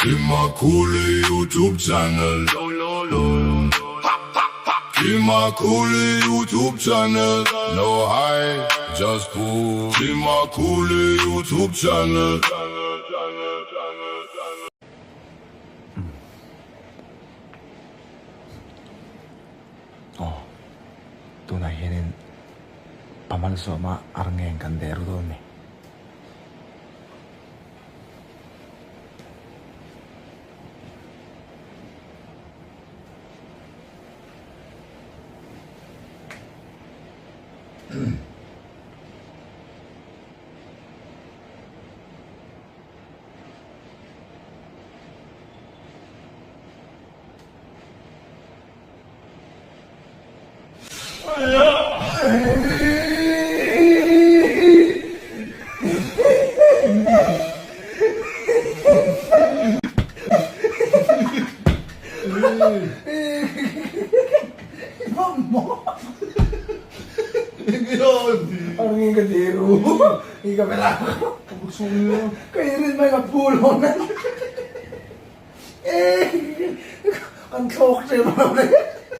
Kimakuli YouTube channel. Kimakuli YouTube channel. No hide, just food. Kimakuli YouTube channel. Aw, tunah hianin Pamalsawma arngeng kan der dawn ni. Kan thlawk ṭep lo le.